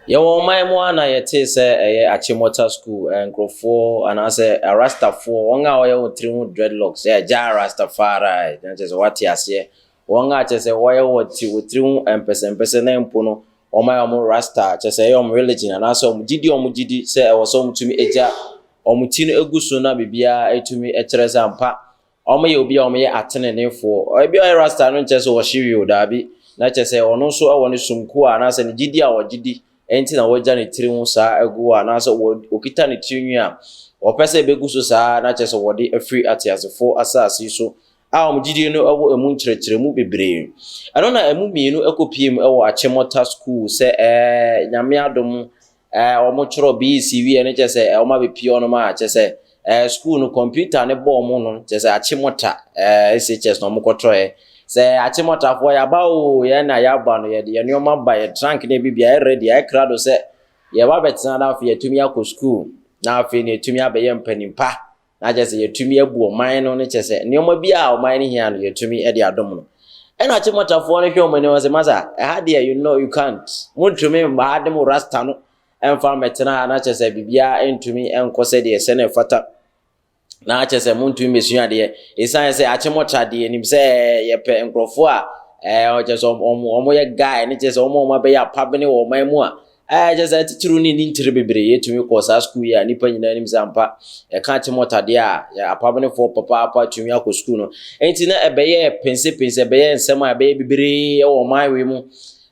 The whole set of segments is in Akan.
Yɛwɔ ɔman mu a na yɛtee sɛ ɛyɛ Achimota School nkurɔfoɔ anaasɛ Rastafoɔ, wɔn a wɔyɛ wɔn tiri ho dreadlocks, yɛ Jah Rastafari, na kyerɛ sɛ wɔate aseɛ. Wɔn a kyerɛ sɛ wɔyɛ wɔn tiri ho mpɛsɛmpɛsɛ na mpo no wɔn ayɛ wɔn Rasta, kyerɛ sɛ ɛyɛ wɔn religion anaasɛ wɔn gyidi a wɔn gyidi sɛ ɛwɔ sɛ wɔtumi gya wɔn ti no gu so na biribiara atumi kyerɛ sɛ ampa wɔyɛ obi a wɔyɛ ateneneefoɔ. Ebi a ɔyɛ Rasta no nkyerɛ sɛ ɔhye wie o, daabi. Na kyerɛ sɛ ɔno nso wɔ ne som kuo a anaasɛ ne gyidi a ɔgye di nti na wagya ne tiri ho saa agu hɔ anaasɛ ɔkita ne tiri nwi a ɔpɛ sɛ ɛbɛgu so saa na kyerɛ sɛ wɔde afiri ateasefoɔ asase yi so a wɔn gyidie no wɔ ɛmu nkyerɛkyerɛmu bebree. Ɛno na ɛmu mmienu kɔpie mu wɔ Achimota School sɛ ɛɛ Nyame adom ɛɛ wɔn twerɛ BEC wieɛ no kyerɛ sɛ wɔn abɛpie hɔnom a kyerɛ sɛ ɛɛ school no computer ne bɔɔ mu no kyerɛ sɛ Achimota ɛɛ SHS na wɔn kɔtwerɛɛ sɛ Achimotafoɔ yɛaba o, yɛn na yɛaba no, yɛde yɛn nneɛma ba, yɛ trunk ne biribi ayɛ ready, ayɛ krado sɛ yɛba bɛtena na afei yɛatumi akɔ school na afei na yɛatumi abɛyɛ mpanimpa na kyerɛ sɛ yɛatumi abu ɔman no ne kyerɛ sɛ nneɛma bi a ɔman no hia no yɛatumi de adom no. Ɛna Achimotafoɔ no hwɛ wɔn anim sɛ, masa ɛha deɛ, you know you can't, montumi mma ha de mo rasta no ɛmfa mmɛtena ha na kyerɛ sɛ biribiara ntumi nkɔ sɛdeɛ ɛsɛ na ɛfata na kyerɛ sɛ montumi mmɛsua adeɛ, ɛsiane sɛ Achimota deɛ nim sɛ yɛpɛ nkurɔfoɔ a ɛɛ kyerɛ sɛ ɔmo yɛ guy ne kyerɛ sɛ ɔmo abɛyɛ apabene wɔ ɔman mu a ɛɛ kyerɛ sɛ titiriw ne ne ntiri bebree. Yɛtumi kɔ saa sukuu yi a nipa nyinaa nim sɛ ampa yɛka Achimota deɛ a yɛ apabenefoɔ papaapa tumi akɔ sukuu no. Nti na ɛbɛyɛ pensepensɛ, ɛbɛyɛ nsɛm a ɛbɛyɛ bebree ɛwɔ ɔman wei mu,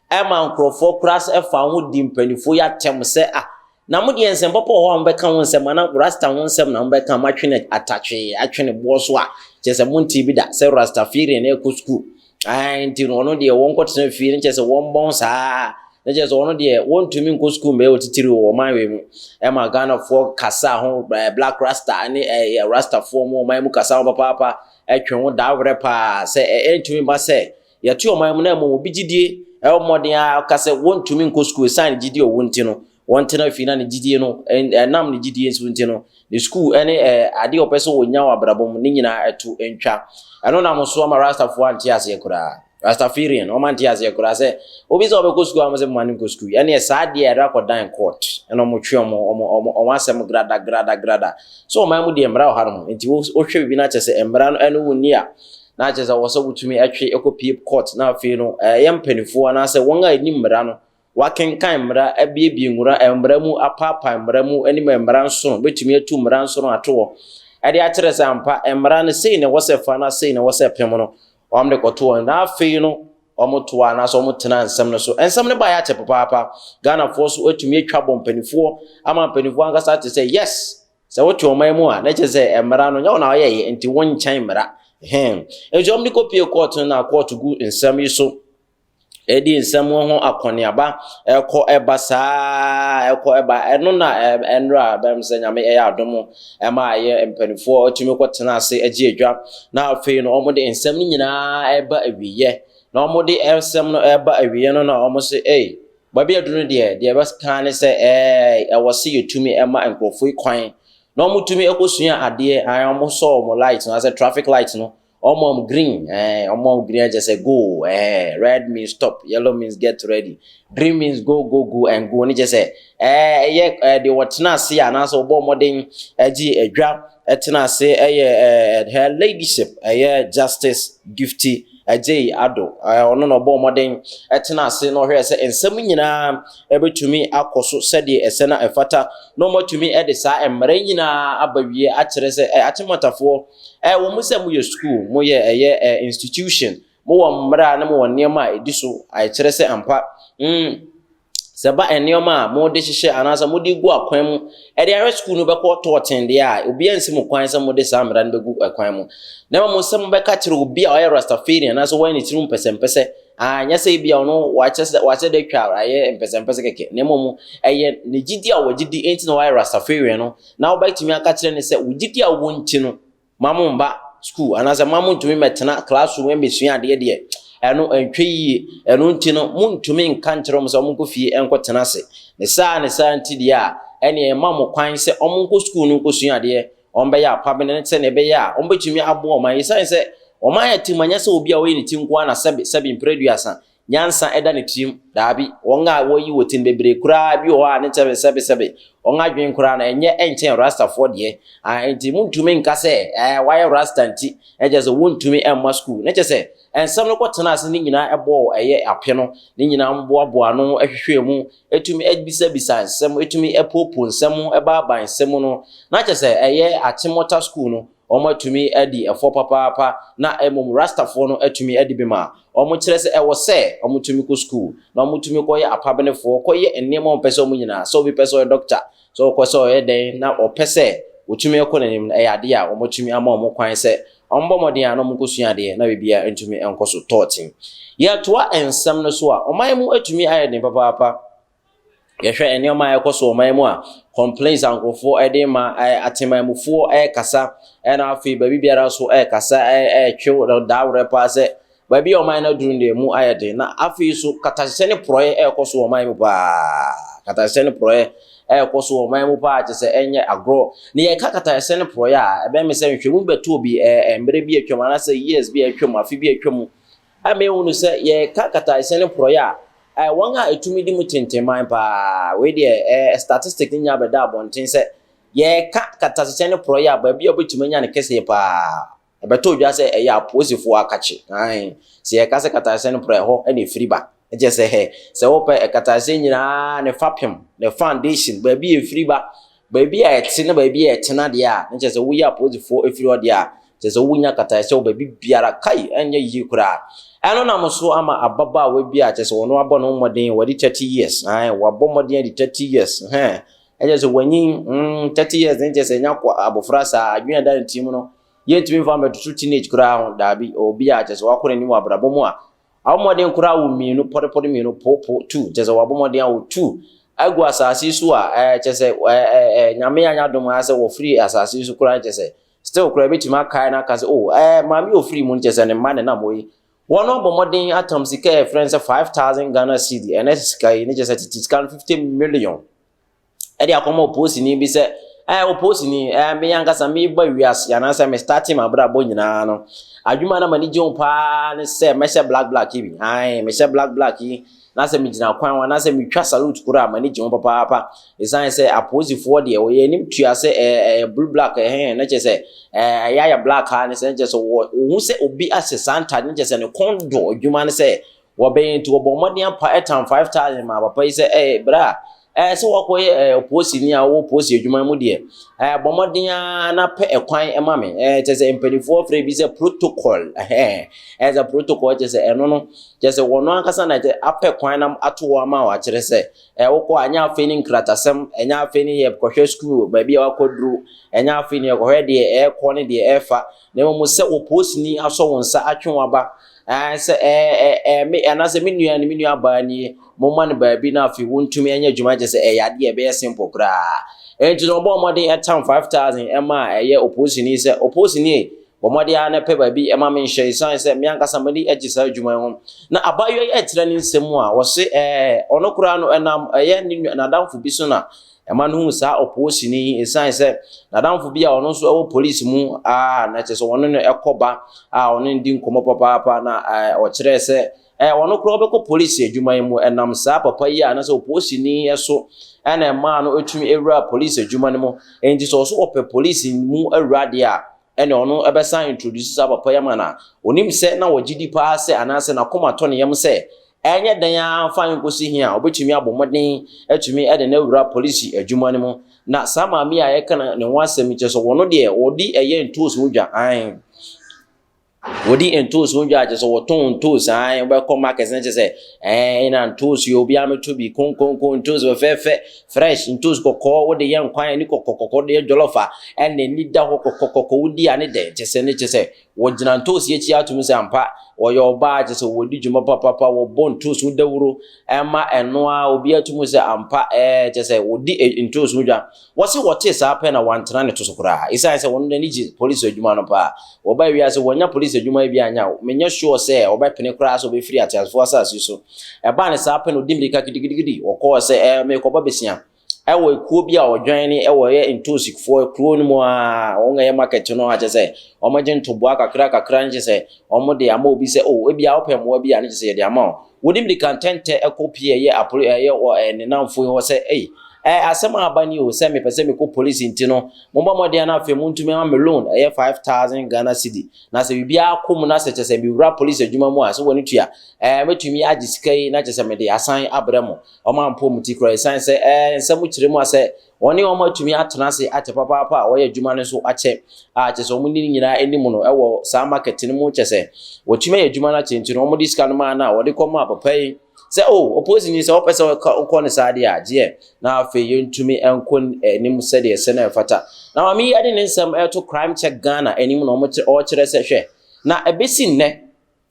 ɛma nkurɔfoɔ koraa ɛfa ho di mpanimfoɔ yi atɛm sɛ, ah, na mo deɛ nsɛm papa wɔ hɔ a mobɛka ho nsɛm ana rasta ho nsɛm na mobɛka, moatwe ne atatwee atwe ne boɔ so a kyerɛ sɛ monte bi da sɛ Rastafarian na ɛkɔ sukuu. Nti no ɔno deɛ wɔnkɔtena fie no kyerɛ sɛ wɔmbɔn saa na kyerɛ sɛ ɔno deɛ wɔntumi nkɔ sukuu mbɛyɛ otitiri wɔ ɔman wei mu. Ɛma Ghanafoɔ kasa ho, Black Rasta ne ɛyɛ Rastafoɔ mu ɔman mu kasa ho papaapa, ɛtwe ho daawerɛ paa sɛ ɛntumi ba sɛ yɛte ɔman mu na mmom obi gyidie ɛwɔ mmɔden a ɔka sɛ wɔntumi nkɔ sukuu ɛsiane gyidie ɔwɔ nti no wɔntena fie, na ne gyidie no ɛnam ne gyidie nso nti no ne sukuu ɛne adeɛ a ɔpɛ sɛ wɔnya wɔ abrabɔ mu ne nyinaa ɛto ntwa. Ɛno nam so ama Rastafoɔ ante aseɛ koraa, Rastafarian wɔn ante aseɛ koraa sɛ obi sɛ ɔbɛkɔ sukuu a wɔn sɛ mma no nkɔ sukuu. Ɛneɛ saa deɛ ɛde akɔdan court ɛna wɔn twe wɔn asɛm grada grada grada so. Ɔman mu deɛ mmara wɔ ha nom, nti wohwɛ biribi na kyerɛ sɛ mmara no ɛno wɔ ni a na kyerɛ sɛ wɔ sɛ wotumi ɛtwe ɛkɔ court na afei no ɛyɛ mpanimfoɔ anaasɛ wɔn a ɛnim mmara no wakenkan mmara, abiebie nwura mmara mu, apaapae mmara mu anim, mmara nsono bɛtumi atu mmara nsono ato hɔ ɛde akyerɛ sɛ ampa mmara no sei na ɛwɔ sɛ fa na sei na ɛwɔ sɛ pem no wɔn de kɔto wɔn. Na afei no wɔn to anaasɛ wɔn tena nsɛm no so. Nsɛm no baeɛ akyɛ papaapa, Ghanafoɔ so atumi atwa bɔ mpanimfoɔ ama mpanimfoɔ ankasa te sɛ yes, sɛ wote ɔman mu a na kyerɛ sɛ mmara no nyɛ wɔn na ɔyɛ nti wɔn nkyɛn mmara hɛn. Nti wɔn de kɔpie court no na court gu nsɛm yi so ɛdi nsɛm ho akɔneaba, ɛkɔ ɛba saa, ɛkɔ ɛba. Ɛno na ɛnora bɛm sɛ Nyame ɛyɛ adom ɛma ɛyɛ mpanimfoɔ atumi kɔtena ase agye adwa na afei no wɔn de nsɛm no nyinaa ɛba awieɛ. Na wɔn de nsɛm no ɛba awieɛ no na wɔn sɛ ɛy baabi aduru no deɛ ɛbɛka ne sɛ ɛwɔ se yɛtumi ɛma nkurɔfoɔ yi kwan na wɔn tumi ɛkɔsua adeɛ. Wɔn sɔ wɔn light no asɛ traffic light no, wɔn green, wɔn green ɛkyɛ sɛ go, red means stop, yellow means get ready, green means go, go, go and go. Ne kyɛ sɛ ɛyɛ deɛ wɔtena ase anaasɛ wɔbɔ mmɔden ɛgye adwa ɛtena ase ɛyɛ Her Ladyship ɛyɛ Justice Gifty Agyei Ado. Ɔno na ɔbɔ mmɔden ɛtena ase na ɔhwɛ sɛ nsɛm nyinaa ɛbɛtumi akɔ so sɛdeɛ ɛsɛ na ɛfata na wɔatumi ɛde saa mmerɛ nyinaa aba wie akyerɛ sɛ Achimotafoɔ wɔn sɛ moyɛ school, moyɛ ɛyɛ institution, mowɔ mmerɛ a na mowɔ nneɛma a ɛdi so a ɛkyerɛ sɛ ampa sɛ ba nneɛma a mode hyehyɛ anaasɛ mode gu akwan mu ɛde ahwɛ sukuu no bɛkɔ tɔɔten deɛ a obiara nsi mo kwan sɛ mode saa mmara no bɛgu ɛkwan mu, na mmom sɛ mobɛka kyerɛ obi a ɔyɛ Rastafarian anaasɛ wɔyɛ ne tirim mpɛsɛmpɛsɛ a nyɛ sɛ ebi a ɔno wakyɛ sɛ wakyɛ de atwa ayɛ mpɛsɛmpɛsɛ kɛkɛ, na mmom ɛyɛ ne gyidi a wɔgye di nti na wɔayɛ Rastafarian no, na wobɛtumi aka kyerɛ ne sɛ wo gyidi a wɔ nti no ma mo mba school anaasɛ ma mo ntumi mɛtena classroom mbɛsua adeɛ deɛ ɛno ntwe yie. Ɛno nti no montumi nka nkyerɛ wɔn sɛ wɔn nkɔ fie nkɔtena ase ne saa nti deɛ a ɛne ɛma mo kwan sɛ wɔn nkɔ school no nkɔsua adeɛ, wɔn bɛyɛ apabene ne sɛnea ɛbɛyɛ a wɔn bɛtumi aboa ɔman yi, sɛn sɛ ɔman yɛ te mu anyɛ sɛ obi a ɔyɛ ne ti nko ara na sɛbi sɛbi mpere 30. nyansa da ne tirim. Daabi, wɔn a wɔyi wɔ ti no bebree koraa bi wɔ hɔ a ne kyɛbe sɛbesɛbe wɔn adwene koraa no ɛnyɛ ɛnkyɛn Rastafoɔ deɛ. Ah, nti montumi nka sɛ ɛɛ wayɛ Rasta nti ɛkyɛ sɛ wontumi mma sukuu. Ne kyɛ sɛ nsɛm no kɔtena ase ne nyinaa ɛbɔɔ ɛyɛ ape no, ne nyinaa mboaboa ano hwehwɛɛ mu, ɛtumi bisabisa nsɛm, ɛtumi poopoo nsɛm, ɛbaabaa nsɛm no. Na kyɛ sɛ ɛyɛ Achimota School no, wɔatumi adi ɛfɔ papaapa na mmom Rastafoɔ no atumi adi bem a wɔkyerɛ sɛ ɛwɔ sɛ wɔtumi kɔ sukuu na wɔtumi kɔyɛ apabenefoɔ, kɔyɛ nneɛma a wɔpɛ sɛ wɔn nyinaa, sɛ obi pɛ sɛ ɔyɛ dɔkta, sɛ ɔkɔ sɛ ɔyɛ dɛn na ɔpɛ sɛ wɔtumi kɔ n'anim no, ɛyɛ adeɛ a wɔatumi ama wɔn kwan sɛ wɔmmɔ mmɔden a na wɔnkɔsua adeɛ na biribiara ntumi nkɔ so tɔɔten. Yɛtoa nsɛm no so a, ɔman mu atumi ayɛ den papaapa. Yɛhwɛ nneɛma a ɛkɔ so wɔ ɔman mu a, complaints a nkurɔfoɔ de ma, atemanmufoɔ rekasa, ɛna afei baabi biara nso rekasa, ɛretwe daawerɛ paa sɛ baabi a ɔman no aduru no deɛ, emu ayɛ den. Na afei nso katahyehyɛ ne porɔeɛ rekɔ so wɔ ɔman mu paa. Katahyehyɛ ne porɔeɛ rekɔ so wɔ ɔman mu paa kyerɛ sɛ ɛnyɛ agorɔ. Na yɛka katahyehyɛ ne porɔeɛ a, ɛbɛyɛ me sɛ nhwɛmu bɛto obi mmerɛ bi atwam anaasɛ years bi atwam, afe bi atwam, ama ehunu sɛ yɛka katahyehyɛ ne porɔeɛ a, wɔn a ɛtumi di mu tentenman paa. Wei deɛ statistic no nyinaa bɛda abɔnten sɛ yɛka katahyehyɛ ne porɔeɛ a, baabi a wobɛtumi anya no kɛseɛ paa, ɛbɛtɔ dwa sɛ ɛyɛ apolisifoɔ akakye. Ae, sɛ yɛka sɛ katahyehyɛ ne porɔeɛ, ɛhɔ na ɛfiri ba. Ɛkyɛ sɛ hɛ, sɛ wopɛ katahyehyɛ nyinaa ne fapem, ne foundation, baabi a ɛfiri ba, baabi a ɛte ne baabi a ɛtena deɛ a, ne kyerɛ sɛ woyɛ apolisifoɔ ɛfiri hɔ deɛ a, kyerɛ sɛ wonya katahyehyɛ wɔ baabi biara, kai, ɛnyɛ yie koraa. Ɛno nam so ama ababaawa bi a kyerɛ sɛ ɔno abɔ ne ho mmɔden, wadi 30 years, ae, wabɔ mmɔden adi 30 years, hɛn, ɛkyerɛ sɛ wanyin, 30 years ne kyerɛ sɛ ɛnya kɔ abɔfra saa, adwene a ɛda ne tirim no, yɛntumi mfa mmɛtoto teenage koraa ho, daabi, obi a kyerɛ sɛ wakɔ n'anim wɔ abrabɔ mu a, abɔ mmɔden koraa wɔ mmienu, pɔrepɔre mmienu, popo, two, kyerɛ sɛ wabɔ mmɔden awo two agu asase so a, kyerɛ sɛ, Nyame anyɛ adom ara sɛ wɔfiri asase so koraa, kyerɛ sɛ, still koraa ebɛtumi akae no aka sɛ, oh, maame a ofiri mu no kyerɛ sɛ ne mma ne nam hɔ yi. Wɔn abɔ mmɔden atam sika a yɛfrɛ no sɛ 5,000 Ghana cedi, ɛnɛ sika yi, ne kyerɛ sɛ tete sika no 50 million, ɛde akɔma oposini bi sɛ, oposini, me ankasa meba wiase anaasɛ me starting m'abrabɔ nyinaa no, adwuma na m'ani gye ho paa ne sɛ mɛhyɛ black black yi bi. Ae, mehyɛ black black yi, na sɛ megyina kwan ho anaasɛ metwa salute koraa a, m'ani gye ho papaapa. Ɛsiane sɛ apolisifoɔ deɛ, wɔyɛ anim tua sɛ ɛyɛ blue black, ɛhɛn, na kyerɛ sɛ ɛyɛ ayɛ black a, ne sɛ kyerɛ sɛ wɔhu sɛ obi ahyɛ saa ntade no, kyerɛ sɛ ne kɔn dɔ adwuma no sɛ wɔbɛyɛ nti wɔbɔ mmɔden apa ɛtam 5,000 ma papa yi sɛ berɛ a sɛ wɔkɔyɛ polisini a wɔwɔ polisi adwuma mu deɛ, bɔ mmɔden ara na pɛ ɛkwan ma me. Kyerɛ sɛ mpanimfoɔ frɛ bi sɛ protocol, ɛhɛn, ɛyɛ sɛ protocol, kyerɛ sɛ ɛno no, kyerɛ sɛ wɔn ankasa na kyerɛ apɛ kwan na ato hɔ ama wɔ akyerɛ sɛ wokɔ a, ɛnyɛ afei ne nkratasɛm, ɛnyɛ afei ne yɛkɔhwɛ sukuu baabi a wakɔduru, ɛnyɛ afei ne yɛkɔhwɛ deɛ ɛrekɔ ne deɛ ɛrefa, na mmom sɛ wɔ polisini asɔ wo nsa atwe wo aba sɛ me anaasɛ me nua ne me nua baa nie, momma no baabi na afei wɔntumi nyɛ adwuma, kyerɛ sɛ ɛyɛ adeɛ a ɛbɛyɛ simple koraa. Enti na ɔbɔɔ mmɔden ɛtam 5,000 ɛma ɛyɛ opolisini sɛ, opolisini, bɔ mmɔden ara na pɛ baabi ɛma me nhyɛ, ɛsiane sɛ me ankasa m'ani agye saa adwuma yi ho. Na abaayewa yi ɛkyerɛ ne nsɛm mu a, wɔse ɔno koraa no ɛnam ɛyɛ ne nua n'adamfo bi so na ɛma no hu saa opolisini yi, ɛsiane sɛ n'adamfo bi a ɔno nso ɛwɔ polisi mu a na kyerɛ sɛ ɔne no ɛkɔ ba a ɔne no di nkɔmmɔ papaapa na ɔkyerɛɛ sɛ ɔno koraa ɔbɛkɔ polisi adwuma yi mu ɛnam saa papa yi a anaasɛ opolisini yi so ɛna ɛmaa no ɛtumi ɛwura polisi adwuma no mu. Enti sɛ ɔso ɔpɛ polisi mu awura deɛ a, ɛna ɔno ɛbɛsan introduce saa papa yi ama no a onim sɛ na ɔgye di paa sɛ anaasɛ n'akoma tɔ ne yam sɛ ɛnyɛ dɛn ara mfa nkɔsi he a ɔbɛtumi abɔ mmɔden atumi de no awura polisi adwuma no mu. Na saa maame yi a yɛka ne ho asɛm yi, kyerɛ sɛ ɔno deɛ ɔdi ɛyɛ ntoosi ho dwa, ae, wɔdi ntoosi ho dwa, kyerɛ sɛ wɔtɔn ntoosi, ae, wobɛkɔ market no kyerɛ sɛ ɛɛ na ntoosi obiara mɛtɔ bi konkonko, ntoosi fɛfɛɛfɛ, fresh ntoosi kɔkɔɔ, wode yɛ nkwan ani kɔkɔkɔkɔ, wode yɛ jollof a ɛna ani da hɔ kɔkɔkɔkɔ, wodi a ne dɛ, kyerɛ sɛ ne kyerɛ sɛ wɔgyina ntoosi akyi atom sɛ ampa wɔyɛ ɔbaa, kyerɛ sɛ wɔdi dwuma papapa, wɔbɔ ntoosi ho dawuro ɛma ɛno a obiara tum sɛ ampa kyerɛ sɛ wɔdi ntoosi ho dwa. Wɔse wɔtee saa pɛ na wɔantena ne to so koraa. Esiane sɛ wɔn ani gye polisi adwuma no paa. Wɔbaa wiase, wɔannya polisi adwuma yi bi anyɛ a, menyɛ sure sɛ wɔbɛpene koraa sɛ wɔbɛfiri ateasefoɔ asase so. Ɛbaa no saa pɛ na ɔdi mmirika gidigidigidi. Wɔkɔɔ sɛ, merekɔbɔ besia. Ɛwɔ ekuo bi a ɔdwan ne ɛwɔ ɛyɛ ntoosikfoɔ kuro no mu a wɔn ɛyɛ market no akyɛ sɛ wɔn gye ntoboa kakra kakra, ne kyɛ sɛ wɔn de ama obi sɛ, oh, ebi a wɔpɛ mmoa bi a, ne kyɛ sɛ yɛde ama wɔn. Wɔde mirika ntɛntɛ ɛkɔ pie ɛyɛ apolo ɛyɛ wɔ ne namfo yi hɔ sɛ, ɛyi, asɛm a aba ni o, sɛ mepɛ sɛ mekɔ polisi, nti no mommɔ mmɔden na afei montumi ama me loan ɛyɛ 5,000 Ghana cedi, na sɛ biribiara kɔ mu na sɛ kyɛ sɛ mewura polisi adwuma mu a, sɛ wɔne tua mɛtumi agye sika yi na kyɛ sɛ mede asan abrɛ mo. Ɔmo ampɔ mu ti koraa, ɛsiane sɛ nsɛm kyerɛ mu a sɛ wɔne wɔn atumi atena ase akyɛ papaapa a wɔyɛ adwuma no nso akyɛ a, kyɛ sɛ wɔn ne nyinaa anim no ɛwɔ saa market no mu, kyɛ sɛ wɔtumi ayɛ adwuma no akyɛ, nti no wɔn de sika no maa no a wɔde kɔ maa papa yi sɛ o oposi ni sɛ wɔpɛ sɛ wɔkɔ ne saa deɛ a gyeɛ, na afei yɛntumi nkɔ anim sɛdeɛ sɛ na ɛfata. Na maame yi de ne nsɛm ɛto Crime Check Ghana anim na wɔn ɔkyerɛ sɛ, hwɛ, na ɛbɛsi nnɛ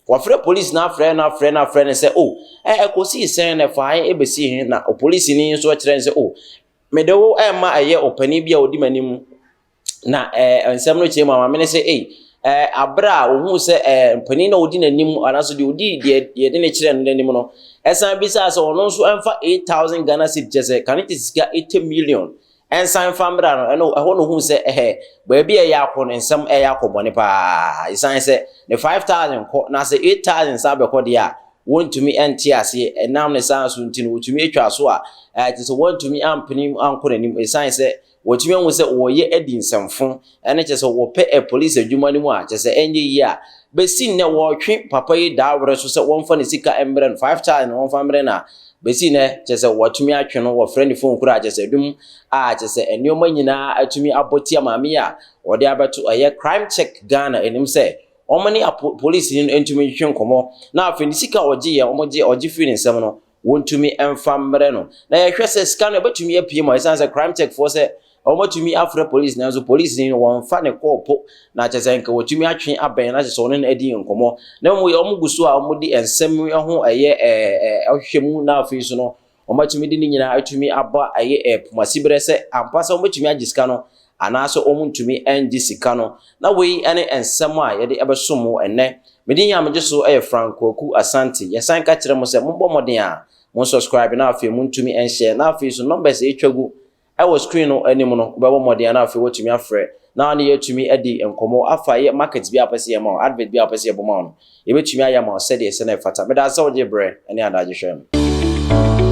wɔfrɛ polisi na afrɛ no, afrɛ no, afrɛ no sɛ o ɛkɔsii sɛn na ɛfa ɛbɛsi he, na polisi ni nso kyerɛ no sɛ, o, mede wo ɛma ɛyɛ ɔpanin bi a ɔdi m'anim. Na nsɛm no kyerɛ mu a, maame no sɛ, ei, abere a ohun sɛ mpanin na ɔdi n'anim anaasɛ deɛ ɔdi deɛ yɛde ne kyerɛ no n'anim no, ɛsan bisa sɛ ɔno nso ɛmfa 8,000 Ghana cedi, kyerɛ sɛ kane te sika 80 million, ɛnsan fa mmra no. Ɛno ɛhɔ no ohun sɛ ɛhɛ baabi a ɛyɛ akɔ no, nsɛm ɛyɛ akɔ bɔne paa, ɛsan sɛ ne 5,000 kɔ na sɛ 8,000 san bɛkɔ deɛ a, wɔntumi nte aseɛ. Ɛnam ne saa so nti no, wɔtumi atwa so a te sɛ wɔntumi ampene ankɔ n'anim, ɛsan sɛ wɔtumi ahu sɛ wɔyɛ adi nsɛmfo, ɛne kyerɛ sɛ wɔpɛ ɛ polisi adwuma no mu a, kyerɛ sɛ ɛnyɛ yie a bɛsi nnɛ wɔretwe papa yi daawerɛ so sɛ wɔmfa ne sika mmerɛ no, 5,000 wɔmfa mmerɛ no a, bɛsi nnɛ kyerɛ sɛ wɔatumi atwe no. Wɔfrɛ ne phone koraa, kyerɛ sɛ dum a, kyerɛ sɛ nneɛma nyinaa atumi abɔ tia maame yi a wɔde abɛto ɛyɛ Crime Check Ghana anim sɛ wɔn ne polisi no ntumi ntwe nkɔmɔ, na afei ne sika a ɔgye yɛ wɔn gye ɔgye firi ne nsam no, wɔntumi mfa mmerɛ no. Na yɛhwɛ sɛ sika no ɛbɛtumi apue mu a, ɛsiane sɛ Crime Check foɔ sɛ wɔmatumi afrɛ polisi, nanso polisi no wɔmfa ne kɔɔpo, na kyerɛ sɛ nka wɔtumi atwe abɛn na kyerɛ sɛ ɔne no adi nkɔmmɔ. Na mmom wɔn gu so a wɔde nsɛm ho ɛyɛ ɛhwehwɛ mu, na afei so no wɔmatumi de ne nyinaa atumi aba ɛyɛ pumasi berɛ sɛ ampa sɛ wɔbɛtumi agye sika no anaasɛ wɔn ntumi ngye sika no. Na wei ne nsɛm a yɛde ɛbɛso mo ɛnɛ. Mede yi a megye so yɛ Frank Kwaku Asante. Yɛsan ka kyerɛ mo sɛ mombɔ mmɔden a mo subscribe, na afei montumi nhyɛ, na afei so numbers a ɛtwa gu ɛwɔ screen no anim no, wobɛbɔ mmɔden na afei wɔtumi afrɛ na ne yɛatumi adi nkɔmmɔ afa yɛ market bi a wopɛ sɛ yɛma wo, advert bi a wopɛ sɛ yɛbɔ ma wo no, yɛbɛtumi ayɛ ma wo sɛdeɛ sɛ no ɛfata. Meda sɛ wogye berɛ ne adagye hwɛ no.